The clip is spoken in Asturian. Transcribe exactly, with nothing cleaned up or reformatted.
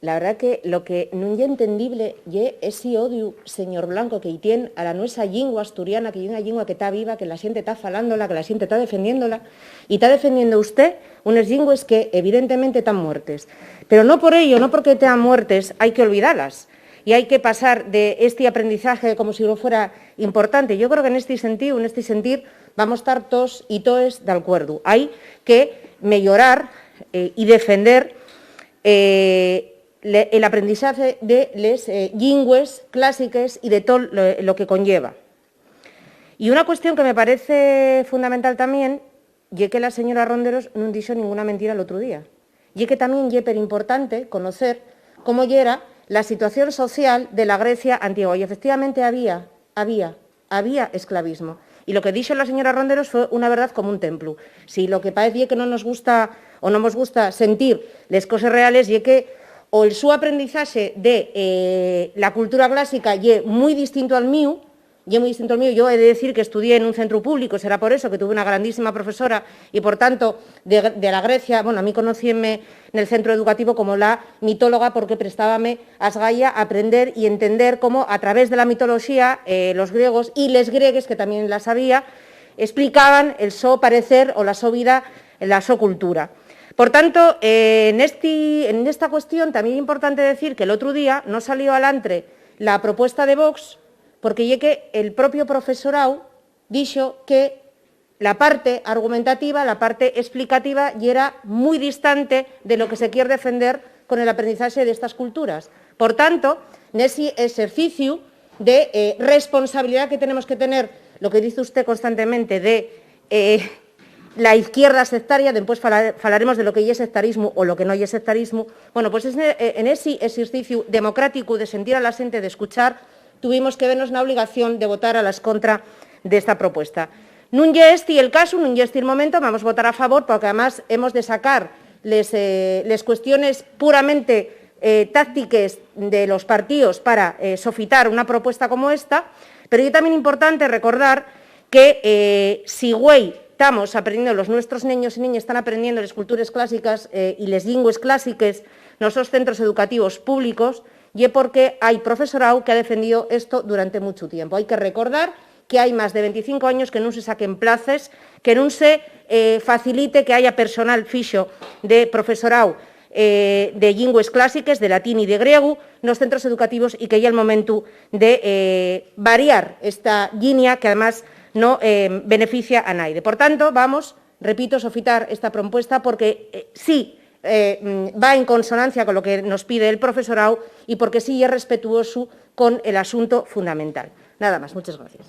La verdá que lo que nun ye entendible ye esi odiu, señor Blanco, que-y tien a la nuesa llingua asturiana, que ye una llingua que ta viva, que la xente ta falándola, que la xente ta defendiéndola, y ta defendiendo usté unes llingües que evidentemente tán muertes. Pero no por ello, no porque tean muertes, hai que olvidalas. Y hai que pasar de esti aprendizaxe como si no fuera importante. Yo creo que nesti sentíu, nesti sentir, vamos tar toos y toes d'alcuerdu. Hai que meyorar, eh, y defender, eh, le-, el aprendizaxe de les, eh, llingües clásiques y de tol lo, lo que conlleva. Y una cuestión que me parece fundamental tamién ye que la señora Ronderos nun dixo ninguna mentira l'otru día. Ye que tamién ye perimportante conocer cómo yera la situación social de la Grecia antigua. Y efectivamente había, había, había esclavismo. Y lo que dixo la señora Ronderos fue una verdad como un templu. Si lo que paez ye que non nos gusta o non mos gusta sentir les coses reales, ye que o el su aprendizaxe de, eh, la cultura clásica ye mui distinto al míu, ye mui distinto al mío. Yo he de decir que estudié en un centro público, será por eso que tuve una grandísima profesora y, por tanto, de, de la Grecia, bueno, a mí conocíenme nel centro educativo como la mitóloga, porque prestábame asgaya aprender y entender cómo, a través de la mitoloxía, eh, los griegos y les griegues, que tamién las había, explicaban el so parecer o la so vida, la so cultura. Por tanto, eh, nesti, nesta cuestión tamién ye importante decir que l'otru día no salió alantre la propuesta de Vox, porque ye que el propio profesorao dixo que la parte argumentativa, la parte explicativa, yera mui distante de lo que se quier defender con el aprendizaxe d'estas culturas. Por tanto, nesi exerciciu de, eh, responsabilidá que tenemos que tener, lo que dice usté constantemente de, eh, la izquierda sectaria, dempués fala-, falaremos de lo que ye sectarismu o lo que no ye sectarismu. Bueno, pues es ne-, eh, en esi exerciciu democráticu de sentir a la xente, d'escuchar, tuvimos que vernos na obligación de votar a las contra d'esta propuesta. Nun ye esti el casu, nun ye esti el momento, vamos votar a favor, porque además hemos de sacar les, eh, les cuestiones puramente, eh, táctiques de los partíos para, eh, sofitar una propuesta como esta, pero ye tamién importante recordar que, eh, si güei tamos aprendiendo, los nuestros neños y neñes tán aprendiendo les cultures clásicas, eh, y les llingües clásiques nos sos centros educativos públicos, ye porque hai profesorao que ha defendío esto durante muchu tiempo. Hai que recordar que hai más de venticinco años que nun se saquen places, que nun se, eh, facilite que haya personal fixo de profesorao, eh, de llingües clásiques, de latín y de griegu, nos centros educativos, y que ye el momentu de, eh, variar esta llinia que, además, no, eh, beneficia a naide. Por tanto, vamos, repito, sofitar esta propuesta porque, eh, sí, eh, mm, va en consonancia con lo que nos pide el profesorao y porque sí ye respetuosu con el asunto fundamental. Nada más, muchas gracias.